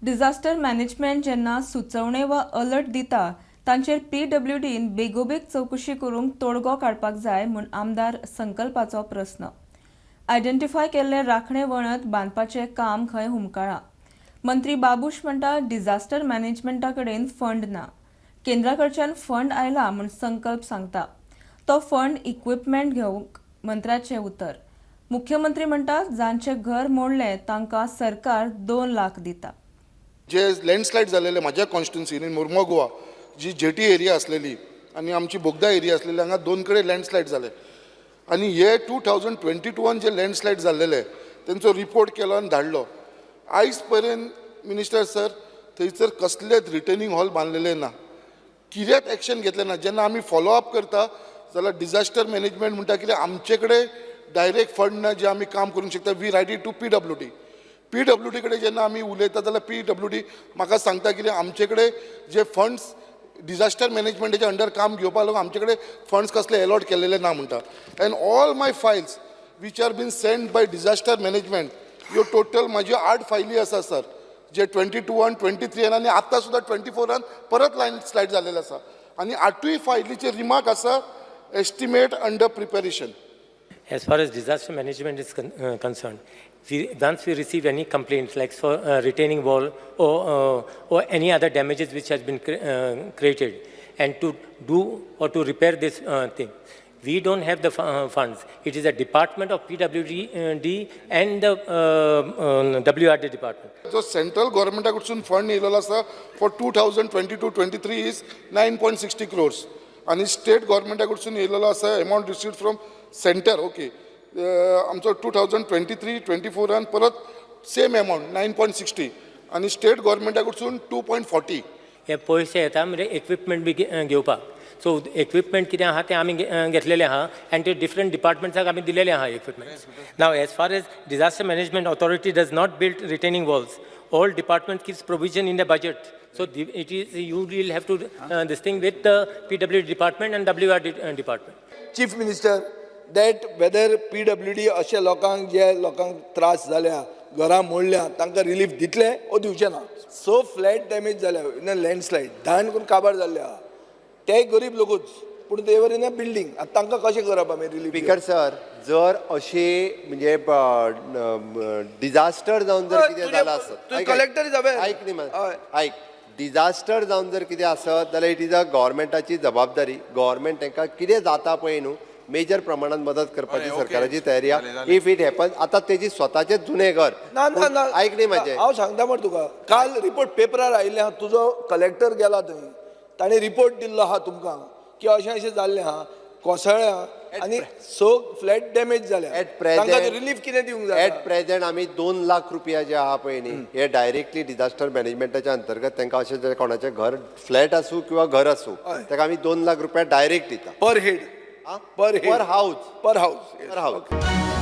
Disaster management जेन्ना सुचवणे वा alert दिता तांचेर पीडब्ल्यूडीन बेगोबेग चवकशी करूंक तोडगो काडपाक जाय म्हूण आमदार संकल्पाचो प्रस्न. आयडेंटिफाय केल्ले राखणे वणत बांदपाचें काम खंय हुमकळ्ळां. मंत्री बाबूश म्हणटा, डिझास्टर मॅनेजमेंटा कडेन फंड ना. केंद्रा कडच्यान फंड आयला म्हूण संकल्प सांगता. तो फंड इक्विपमेंट घेवंक, मंत्र्याचें उतर. मुख्यमंत्री म्हणटा, जांचें घर मोडलें तांकां सरकार 2 लाख दिता. जे लँडस्लायड जालेले म्हाज्या कॉन्स्टिट्युन्सीन, इन मुर्मो गोवा, जी जेटी एरिया आसलेली आनी आमची बोगदा एरिया आसलेली, हांगा दोन कडेन लँडस्लायड जाले. आनी हे 2022न जे लँडस्लायड जाल्लेले, तेंचो रिपोर्ट केलो आनी धाडलो. आयज पर्यंत, मिनिस्टर सर, थंयसर कसलेच रिटेनिंग हॉल बांदलेले ना, कित्याक एक्शन घेतलें ना. जेन्ना आमी फॉलो अप करता जाल्यार डिझास्टर मॅनेजमेंट म्हणटा कितें, आमचे कडेन डायरेक्ट फंड ना जे आमी काम करूंक शकता. We write it to PWD. PWD कडेन जेन्ना आमी उलयता जाल्यार पीडब्ल्यूडी म्हाका सांगता कितें, आमचे कडेन जे फंड्स डिझास्टर मॅनेजमेंटाच्या अंडर काम घेवपाक लागून आमचे कडेन फंड्स कसले एलॉट केलेले ना म्हणटा. And all my files which are been send by disaster management, ह्यो टोटल म्हाज्यो आठ फायली आसा सर, जे 22न, 23न आनी आतां सुद्दां 24न परत लँडस्लायड जालेले आसा. आनी आठूय फायलीचे रिमार्क आसा, estimate under preparation. As far as disaster management is concerned, once we receive any complaints like for retaining wall or any other damages which has been created, and to do or to repair this thing, we don't have the funds. It is a department of PWD D and the WRD department. जो central गव्हर्मेंटा कडसून fund येयलेलो आसा for 2022-23 is 9.60 crores आनी state गव्हर्मेंटा कडसून येयलेलो आसा, amount received from centre, okay, आमचो 2023-24न परत same amount 9.60 आनी state गव्हर्मेंटा कडसून 2.40. हे पयशे येता म्हणजे इक्विपमेंट बी घेवपाक. सो इक्विपमेंट कितें आहा तें आमी घेतलेलें आहा आनी ते डिफरंट डिपार्टमेंट्साक आमी दिलेले आहा equipment. Now, as far as disaster management authority does not build retaining walls, all department keeps provision in the budget. So it is, you will have to this thing with the PW department and WRD department. Chief Minister, that whether PWD अशे लोकांक, जे लोकांक त्रास जाल्या, घरां मोडल्या, तांकां relief दितले ओ दिवचे ना? स फ्लॅट डॅमेज जाल्या इन अ लँडस्लायड, धाण करून काबार जाल्ले आहा. ते गरीब लोकूच, पूण they were in a building. आतां तांकां कशें करप आमी relief? Speaker sir, जर अशी म्हणजे डिझास्टर जावन जर कितें जालां आसत तूं ऐक, ऐक. Collector is aware. ऐक न्ही हय. ऐक, डिझास्टर जावन जर कितें आसत जाल्यार it is a गव्हर्मेंटाची जबाबदारी. गव्हर्मेंट तांकां कितें जाता पळय न्हू, मेजर प्रमाणात मदत करपाची सरकाराची तयारी आहा. If it happen, आतां तेजी स्वताचें जुनें घर ना ना ना ऐक न्ही म्हाजें. हांव सांगता मरे तुका, काल रिपोर्ट पेपरार आयिल्ले आहा. तुजो कलेक्टर गेला थंय, ताणें रिपोर्ट दिल्लो आहा तुमकां की अशें अशें जाल्लें आहा, कोसळ्ळ्या आनी स फ्लॅट डॅमेज जाल्या. एट प्रेझेंट तांकां रिलीफ कितें दिवंक जाय? एट प्रेझेंट आमी 2 लाख रुपया जे आहा पळय न्ही, हे डायरेक्टली डिझास्टर मॅनेजमेंटाच्या अंतर्गत तांकां अशें जर कोणाचें घर, फ्लॅट आसूं किंवा घर आसूं, ताका आमी 2 लाख रुपया डायरेक्ट दिता. पर हेड, पर हेड? पर हाऊस. पर हाऊस. पर हाऊस.